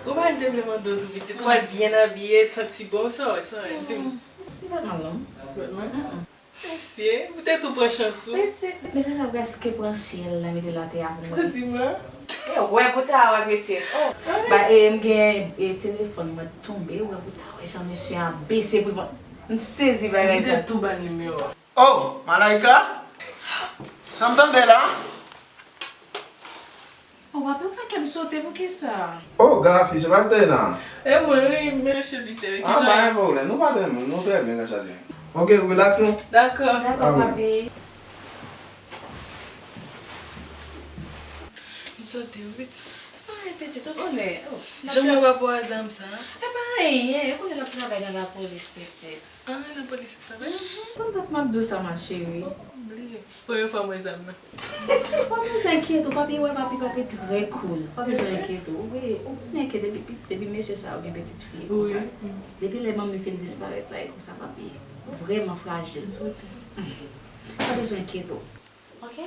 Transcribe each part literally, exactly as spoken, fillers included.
Ou pa te vle mande w tou pitit, w al byen abiye, santi bon, sa w, sa w, di m. Li pa t mal non. Li pa t mal? Mesye, ou te tou pran chans ou. Pitit, deja sa prèske pran syèl la mete l atè a pou mwen. Sa di m la? E wè pou ta wè mesye. Oh. Ba, e, m gen, e, telefòn mwen tonbe, wè pou ta wè jan mesye a bese pri mwen. M sezi bagay sa. Ou te tou ba nimewo a. Oh, Malaika? Sa m tande la? Oh, papi, ou fè kè m sote, poukisa? Oh, Gafi, se pastè Ena? E mwen, wi, mesye Pitè, ki jan? Ah, pa gen pwoblèm, nou pa trè moun, nou trè byen, gras a Dye. Ok, relax nou. Dakò. Dakò, papi. M sote, wi. Ay, pitit, ou konnen. Oh, jan mwen pa pou a zam sa. E pa anyen, ou konnen n ap travay nan lapolis, pitit. Ah, nan polis ou travay? Mhm. Tann tank m ap di w sa, ma chérie. Oh, m bliye. Premye fwa m wè zam nan. Pa bezwen enkyete w, papi wè papi, papi trè cool. Pa bezwen enkyete w. Ou konnen ke depi, depi mesye sa yo gen pitit fi e konsa. Wi. Depi lè manmi fin disparèt la e konsa, papi vrèman frajil. Mhm. Pa bezwen enkyete w. Ok?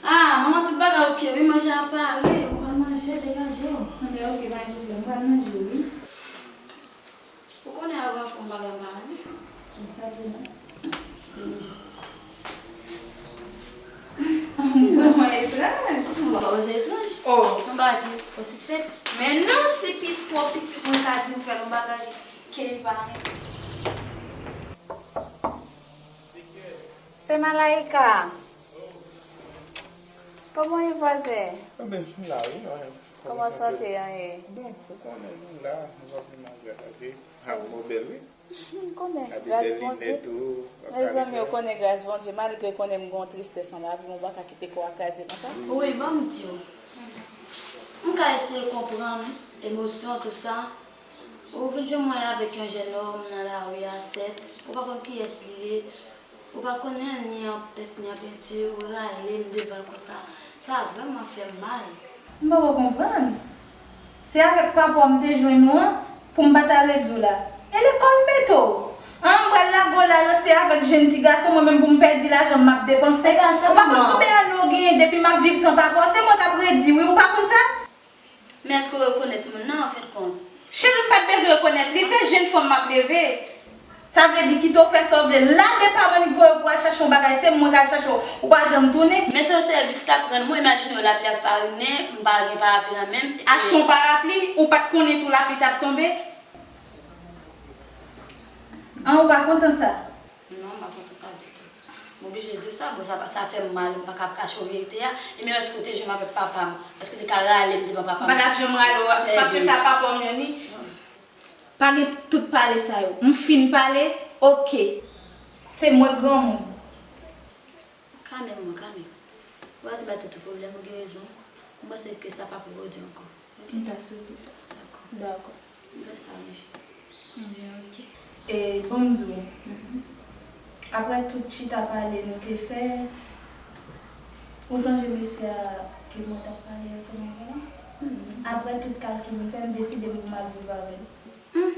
Ah, manman, tout bagay ok, wi, manje a pare. Ou pral manje, degaje w. Anben, ok, pa gen pwoblèm, m pral manje, wi. Ou konnen avan fè yon bagay m pa renmen. Konsa tou non. Vrèman etranj. Ou pa wè se etranj? Oh. Se yon bagay ki osi senp. Men non, si pi twòp pitit mwen ka di m fè yon bagay ke li pa renmen. Se Malaika. Kòman w ye, vwazen? Anben, m la wi, mwen. Kòman sante an ye? Bon, ou konnen nou la, nou pa vin maltrete. Ha, mwen bèl wi. M konnen, gras Bondye. Mezanmi, ou konnen gras Bondye, malgre konnen m gen yon tristès nan lavi m, ou pa ka kite kò a kraze konsa. Wi, ban m di w. M ka eseye konprann emosyon, tou sa. Ou vin jwenn mwen avèk yon jènòm nan lari a, sèt. Ou pa konn kiyès li ye. Ou pa konnen ni an pent, ni an penti, ou rale m devan l konsa. Sa vrèman fè m mal. M poko konprann. Se avèk papa w m te jwenn ou an pou m pa ta redi w la. E lekòl m mete w? An, m pral lage w la ranse avèk jenn ti gason, mwen menm pou m pèdi lajan m ap depanse. Ou pa konn konbyen ane w genyen depi m ap viv san papa w? Se mwen k ap redi wi, ou pa konn sa? Men èske w rekonèt moun nan, anfendkont? Cheri, m pa t bezwen rekonèt li, se jenn fanm m ap leve. Sa vle di, kite w fè sa w vle. Lage paran li voye w pou al chache yon bagay, se mwen k al chache w, ou pa janm tounen. Men se yon sèvis l ap rann mwen, imajine w lapli ap farinen, m pa gen parapli nan men m. Achte yon parapli, ou pa t konnen tou lapli t ap tonbe? An, ou pa kontan sa? Non, m pa kontan sa ditou. M oblije di w sa, bon, sa, sa fè m mal, m pa ka ap kache w verite a. E men lòske w te jwenn m avèk papa m, èske w te ka rale m devan papa m? M pa t ap janm rale w, se paske sa papa w m ye ni. Pa gen tout pale sa yo. M fin pale, oke. Se mwen k granmoun. Kanmenm, mwen, kanmenm. Ou pa di ba tèt ou pwoblèm, ou gen rezon. Mwen panse ke sa pa pou jodi ankò. Ok? M ta swete sa. Dakò. Dakò. M fè sa ranje. Ebyen, ok. E, bon, m di w, mhm, apre tout chita pale nou te fè, ou sonje mesye a ke mwen t ap pale ansanm avè w? Mhm. Apre tout kalkil nou fè, m deside m pou m al viv avè l. Hmm.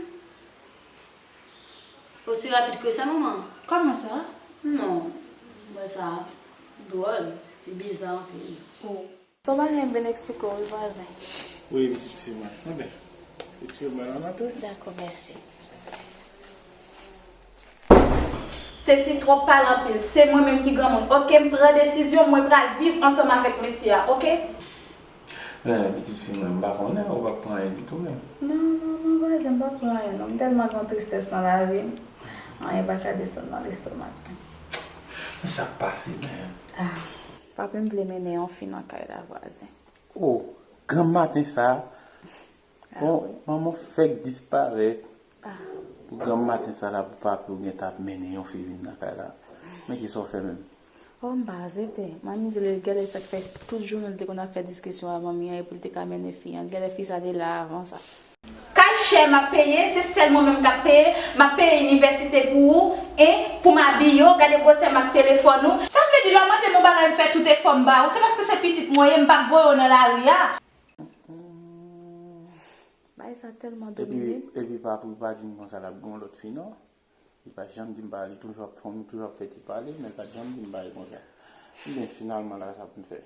Osi rapid ke sa, manman? Kòman sa? Non. M wè sa dwòl. Li biza anpil. Oh. Se yon bagay m vin eksplike w wi, vwazen. Wi, pitit fi mwen. Enben, eksplike mwen an antre. Dakò, mèsi. Stacy twòp pale anpil. Se mwen menm ki granmoun. Oke, m pran desizyon, mwen pral viv ansanm avèk mesye a, oke? Men, pitit fi mwen, m pa konnen, ou p ap pran anyen ditou menm. Non, non, non, vwazen, m p ap pran anyen, non. M tèlman gen yon tristès nan lavi m. Anyen pa ka desann nan lestomak mwen. Sa k pase menm? Ah, papi m vle mennen yon fi nan kay la, vwazen. Oh, granm maten sa. Bon, manman fèk disparèt. Pou granm maten sa la, pou papi w gentan ap mennen yon fi vin nan kay la. Men kisa w fè menm? Oh, m pa aksepte. Manmi di l, gade sa k fè tout jounen l te konn ap fè diskisyon ak manmi an, epi l te ka mennen fi an. Gade fi sa te la avan sa. Kay chè m ap peye, se sèl mwen menm k ap peye, m ap peye inivèsite pou ou, e pou m abiye w, gade gwosè m ak telefòn ou. Sa vle di lè w mande m yon bagay m fè tout efò m ba ou, se paske se pitit mwen ye, m p ap voye w nan lari a. Bagay sa tèlman domine. Epi pa pou li pa di m konsa l ap gen yon lòt fi non. Li pa janm di m pa, li toujou ap fè, toujou ap fè ti pale, men li pa t janm di m bagay konsa. Ebyen finalman la sa pou m fè.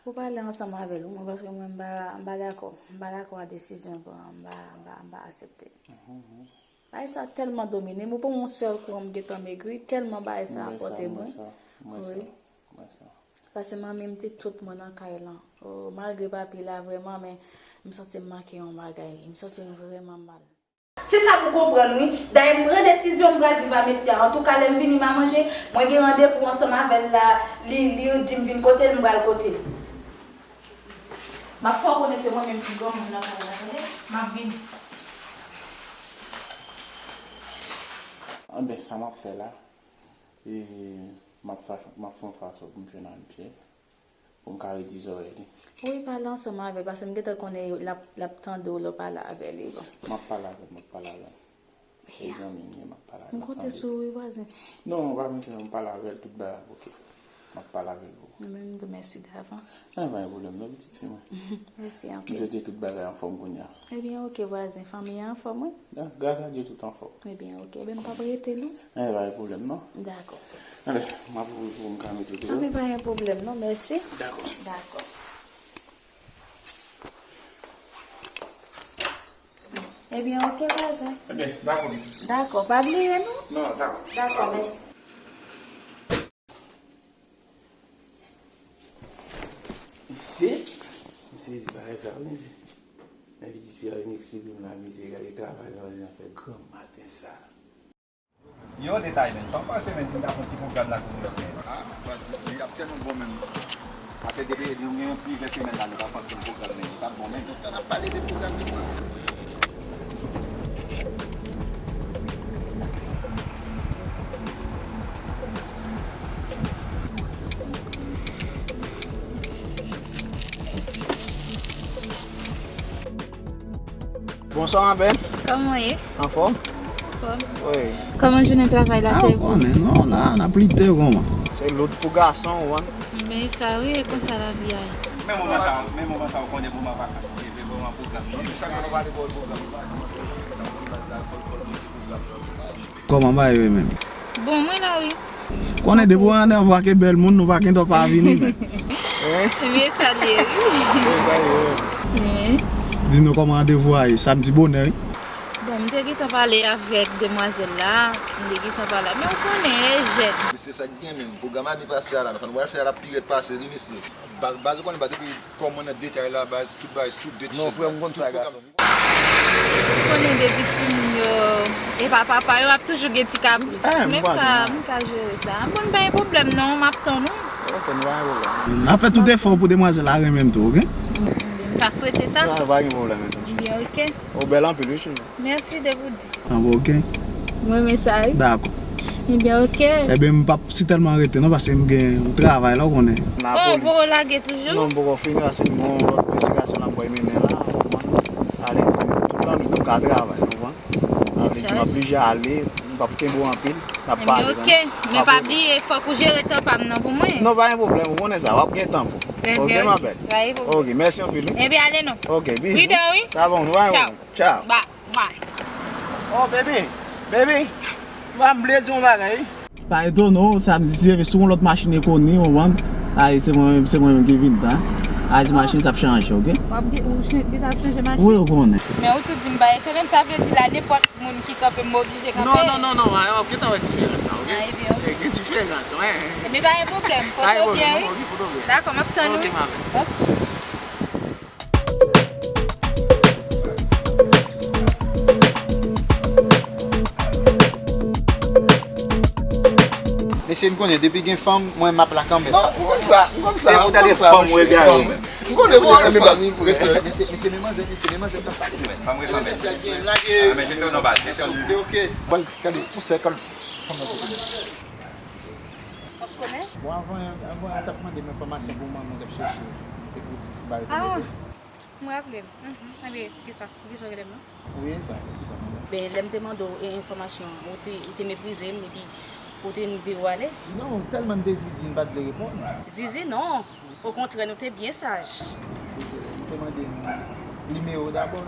Ou pale ansanm avè l wi, mwen, paske mwen m pa, m pa dakò. M pa dakò a desizyon l pran an, m pa, m pa, m pa aksepte. Bagay sa tèlman domine m, ou pran yon sèl kou an m gentan megri, tèlman bagay sa apòte mwen. Wi. Paske manmi m te tout mwen nan kay lan. Oh, malgre papi la vrèman, men m santi m manke yon bagay. M santi m vrèman mal. Se sa pou konprann wi. Dayè m pran desizyon m pral viv a mesye a. Antouka lè m vini m a manje, mwen gen randevou ansanm avè l la, li, li di m vin kote l, m pral kote l. M ap fè w konnen se mwen menm ki granmoun nan kay la, tande? M ap vini. Anben, sa m ap fè la, e, m ap fa-, m ap fè yon fason pou m jwenn Anne Pierre. Pou m ka redi zòrèy li. Wi, pale ansanm avè l, paske m gentan konnen l ap, l ap tande w lè w pale avè li, bon. M ap pale avè l, m ap pale avè l. Se zanmi m ye, m ap pale avè l, m ap tande. M konte sou ou wi, vwazen. Non, pa bezwen, m pale avè l, tout bagay ap oke. M ap pale avè l pou ou. Mwen menm, m di w mèsi davans. E, pa gen pwoblèm non, pitit fi mwen. Mèsi anpil. M swete tout bagay anfòm kounye a. Ebyen, oke, vwazen, fanmi an anfòm, wi? Ah, gras a Dye, tout anfòm. Ebyen, oke. Ebyen, m p ap rete, non. E, pa gen pwoblèm, non. Dakò. Anben, m ap ouvri pou m ka mete deyò. Anben, pa gen pwoblèm, non. Mèsi. Dakò. Dakò. Ebyen, oke, vwazen. Ebyen, dakò, pitit. Dakò, pa bliye, non. Non, dakò. Dakò, mèsi. Mesye, m sezi bagay sa wi mesye. Men pitit fi a vin eksplike m la mizè, gade travay vwazen an fè granm maten sa. Yo, detay menm. Sa w panse menm si m ta fè yon ti pwogram la kounye a? Ah, baz, li ap tèlman bon menm. Paske depi nou gen plizyè semèn la, nou pa fè ankenn pwogram, men li t ap bon menm. Tout tan n ap pale de pwogram mesye. Bonswa, ma belle. Kòman w ye? Anfòm? Anfòm. Wi. Kòman jounen travay la te ye pou ou? Ah, ou konnen, non, la, n ap lite, kòman? Se load pou gason, ou konn. Men sa wi, e konsa lavi a ye. Men moman sa, men moman sa, ou konnen moman vakans li ye, se moman pwogram. Chak jou nou pale pou pwogram. Kòman bagay yo ye menm? Bon, mwen la wi. Konnen depi w randevou ak bèl moun, nou pa gen dwa pa vini menm. Hein? Ebyen sa l ye wi. Ebyen sa l ye wi. Di nou kòman randevou a ye, samdi bonè wi. Bon, m te gentan pale avèk demwazèl la, m te gentan pale, men ou konnen, e jèn. Mesye, sa k gen menm, pwogram ane pase a la, nou pral fè a la pi rèd pase li, mesye. Baz, baz, ou konnen, baz, depi kòm mwen nan detay la, baz, tout bagay sou date. Non, frè m, konn sa, gason. Ou konnen depi timoun yo, e pa papa yo, ap toujou gen ti kapris. Men m ka, m ka jere sa. Bon, pa gen pwoblèm non, m ap tann ou. Ok, nou pa gen pwoblèm. N ap fè tout efò pou demwazèl la renmen m tou, ok? M ta swete sa. Sa pa gen pwoblèm menm. Ebyen, ok. Ou bèl anpil, wi, cheri. Mèsi de pou di. Ah, bon, ok. Mwen renmen sa, wi. Dakò. Ebyen, ok. Ebyen, m p ap sitèlman rete, non, paske m gen yon travay la, ou konnen. Oh, ou poko lage toujou? Non, m poko fini, paske m gen yon lòt destinasyon la m pral mennen la, ou konprann? Ale di, tout lannwit, nou ka travay, ou konprann? Ale di, m oblije ale, m p ap kenbe w anpil, n ap pale, tande? Ebyen, ok. Men pa bliye, fòk ou jere tan pa m nan pou mwen. Non, pa gen pwoblèm, ou konnen sa, w ap gen tan pou. Ebyen, ok, ma belle. Pa gen pwoblèm. Ok, mèsi anpil, wi. Ebyen, ale non. Ok, bizou. Prida, wi. Sa bon, nou pa gen pwoblèm. Tchaw. Ba, mwa. Oh, baby, baby, m vle di w yon bagay, wi. Pa etone w, samdi si Dye vle, sou yon lòt machin enkoni, ou konprann? Ay, se mwen, se mwen menm ki vin, ta. Ay, di machin sa ap chanje, ok? W ap gen, ou chan-, gentan ap chanje machin? Wi, ou konnen. Men ou tou di m pa etone m, sa vle di la, nenpòt moun ki kanpe, m oblije kanpe? Non, non, non, non, ay, w ap gentan wè diferans sa, ok? Ah, ebyen, ok. Gen diferans, wi. Ebyen, pa gen pwoblèm, pote w byen, wi. Pa gen pwoblèm, ok, pote w byen. Dakò, m ap tann ou. Ok, ma belle. Ok. Mesye, M konnen, depi gen fanm, mwen m ap la kanmenm. Non, m konn sa, m konn sa. Se pou tande fanm ou egare ou menm. M konnen fanm. Mesye, mesye, men manzè, mesye, men manzè nan sa. Fanm resanble. Mesye, gen lage. Ah, men jete w nan bal, jete w. Ok, ok. Bon, tande, pou sèk, fanm nan te konnen. Ou konnen? Bon, avan, avan, yo t ap mande m enfòmasyon pou manman k ap chèche. Epi, se ba yo te mete. M raple m. Mhm. Ebyen, kisa? Kisa w rele m nan? Wi, sa, kisa, manzè? Ben, lè m te mande w, e, enfòmasyon, ou te, ou te meprize m, epi ou te vire w ale? Non, tèlman m te zizi, m pa t vle reponn. Zizi, non. Okontrè, nou te byen saj. Ou te, ou te mande m nimewo w dabò. M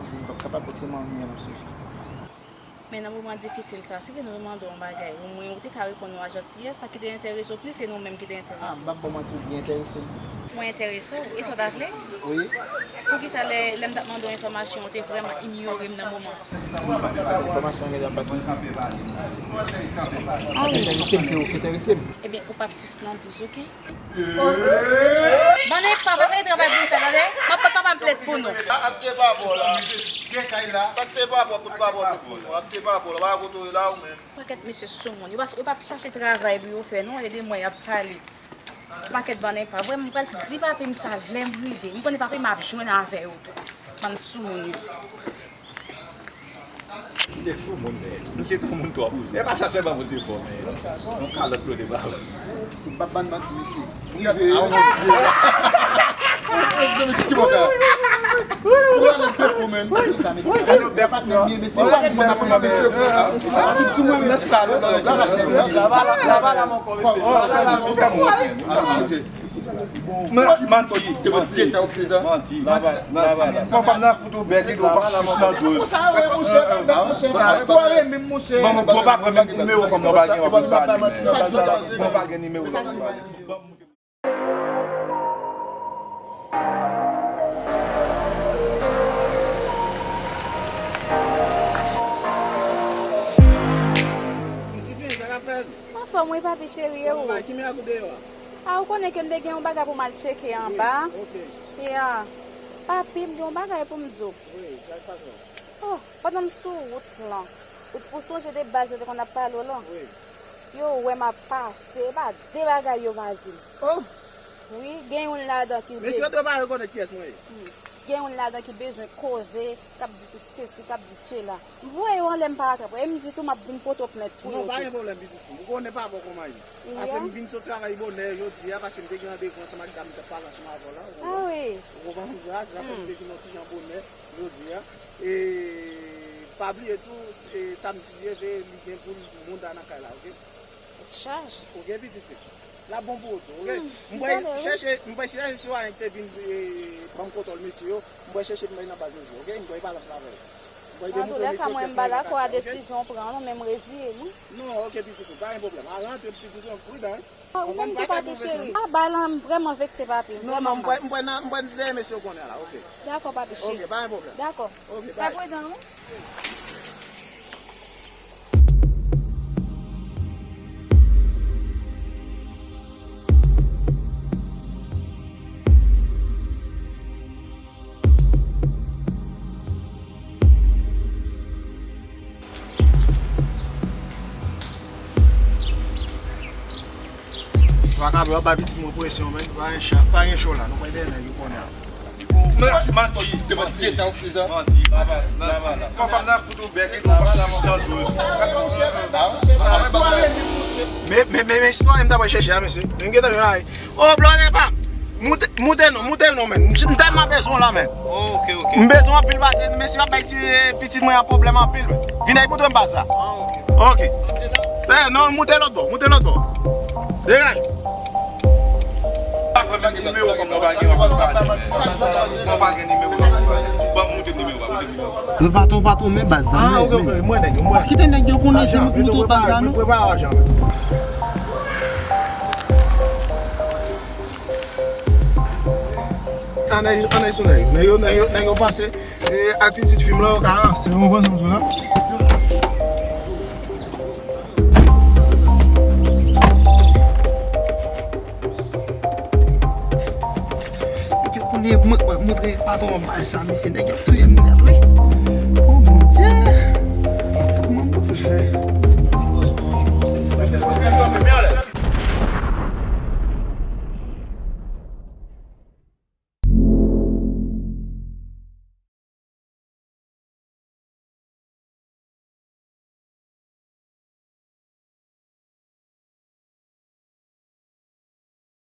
di m p ap kapab, paske se manmi an m ap chèche. Men nan moman difisil sa, si ke nou te mande w yon bagay, omwen ou te ka reponn nou ak jantiyès, sa ki te enterese w plis, se nou menm ki te enterese w. Ah, m p ap ba w manti, ou byen enterese m. Mwen enterese w? E sa w ta vle? Wi. Poukisa lè, lè m t ap mande w enfòmasyon, ou te vrèman inyore m nan moman? Enfòmasyon gentan pati. Ah wi. Enterese m, se ou ki enterese m. Ebyen, ou p ap sis nan douz, oke? Bann enpa, pa fè travay pou m fè, tande? M ap ba papa m plent pou nou. Sa k te pa bon la? Sa k te pa bon pou l pa bon pou nou? Sa k te pa bon la? Pa kote w ye la ou menm? Pakèt mesye soumoun. Yo pa, yo p ap chache travay pou yo fè, non. E de mwen y ap pale. Pakèt bann enpa. Vrèman, m pral di papi m sa lè m rive. M konnen papi m ap jwenn avè yo tou. Bann soumoun yo. Li te soumoun, men. Li te soumoun twòp. E pa sa sèlman pou l te fò, men. Yon kalòt pou l te ba l. Si m p ap bann manti, mesye. Ki bò sa? Pou la nèg peko, men. Sa, mesye. Mesye, mesye. Tout sou mwen, mesye. Sa va la, sa va la, mon kò, mesye. Sa va la, mon kò, mesye. Manti. Manti. Bon, fanm nan fout ou bèk, li dwe sis nan douz. Bon, bon, pa pran menm nimewo fanm nan, pa gen, pa gen, pa gen. Bon, pa gen nimewo fanm nan. Anfòm wi, papi cheri, e ou? Ki mè ap ou deyò a? A, ou konnen ke m te gen yon bagay pou m al tcheke anba. Ok. Ya. Papi, m gen yon bagay pou m di w. Wi, sa k pase w? Oh, pandan m sou wout lan, ou, ou sonje de baz yo te konn ap pale w lan? Wi. Yo wè m ap pase, e pa de bagay yo pa di m. Oh! Wi, gen youn ladan ki... Mesye yo dwe pa rekonèt kiyès mwen ye. Hmm. Gen youn ladan ki bezwen koze, k ap di tout sesi, k ap di sela. M voye yo anlè, m pa atrap yo. E m di tou m ap vin pote w plent pou yo tou. Non, pa gen pwoblèm, pitit fi m. Ou konnen pa bon kòman ye. Paske m vin sot travay bonè jodi a, paske m te gen randevou ansanm ak dam m t ap pale ansanm avè w la, ou konprann? Ah wi. Ou konprann? Sa fè m te vin yon ti jan bonè jodi a. E pa bliye tou, e, samdi si Dye vle, li gen pou l moun ta nan kay la, oke? Chaj. Oke, pitit fi. L ap bon pou ou tou, oke? Hmm, m pral chèche, m pral chèche sitwayen ki te vin, e, ban m kontwòl mesye yo. M pral chèche pou m al nan baz mesye yo, oke? M pral pale ansanm avè yo. M pral demontre mesye yo kiyès mwen ye nan katye a, oke? Desizyon w pran an, non, men m reziye m wi. Non, oke, pitit fi, pa gen pwoblèm. Al rantre, pitit fi, pridan, wi. Ah, ou menm tou, papi cheri. Ah, bagay lan vrèman vekse, papi. Non, non, m pral, m pral nan, m pral dèyè mesye yo kounye a la, oke. Dakò, papi cheri. Oke, pa gen pwoblèm. Dakò. Oke, bye. Fè pridan, wi. Twa kabri ap ba pitit mwen presyon, men. Pa gen chan, pa gen cho la. Nou pral dèyè nèg yo kounye a. Men, manti. Manti. Manti. Bon, fanm nan fout ou bèk, li gon sis nan douz. Men, men, men, men, sitwayen m ta pral chèche a, mesye. Men m gentan jwenn a. Oh, blòdè pa m. Moute, moute non, moute non, men. M, m tèlman bezwen w la, men. Oh, ok, ok. M bezwen w anpil pase, mesye ap bay ti, eh, pitit mwen an pwoblèm anpil, men. Vin ay moute m baz la. Ah, ok. Ok. Eh, non, moute lòt bò, moute lòt bò. Degaje. Pa pran nimewo fanm nan, pa gen, pa gen, pa gen nimewo fanm nan. Ban m moute nimewo, moute nimewo. Mwen patwon, patwon, men baz la. Ah, ok, ok, mwen nèg yo, mwen. Pa kite nèg yo konnen se mwen ki moute baz la, non. Prepare ajan, men. Analize, analize sou nèg yo. Nèg yo, nèg yo, nèg yo panse, e, ak pitit fi m lan, yo ka ranse. Ou konprann sa m di w la? Yo te konnen mwen, mwen montre patwon an baz sa, mesye, nèg yo ap touye m nèt, wi.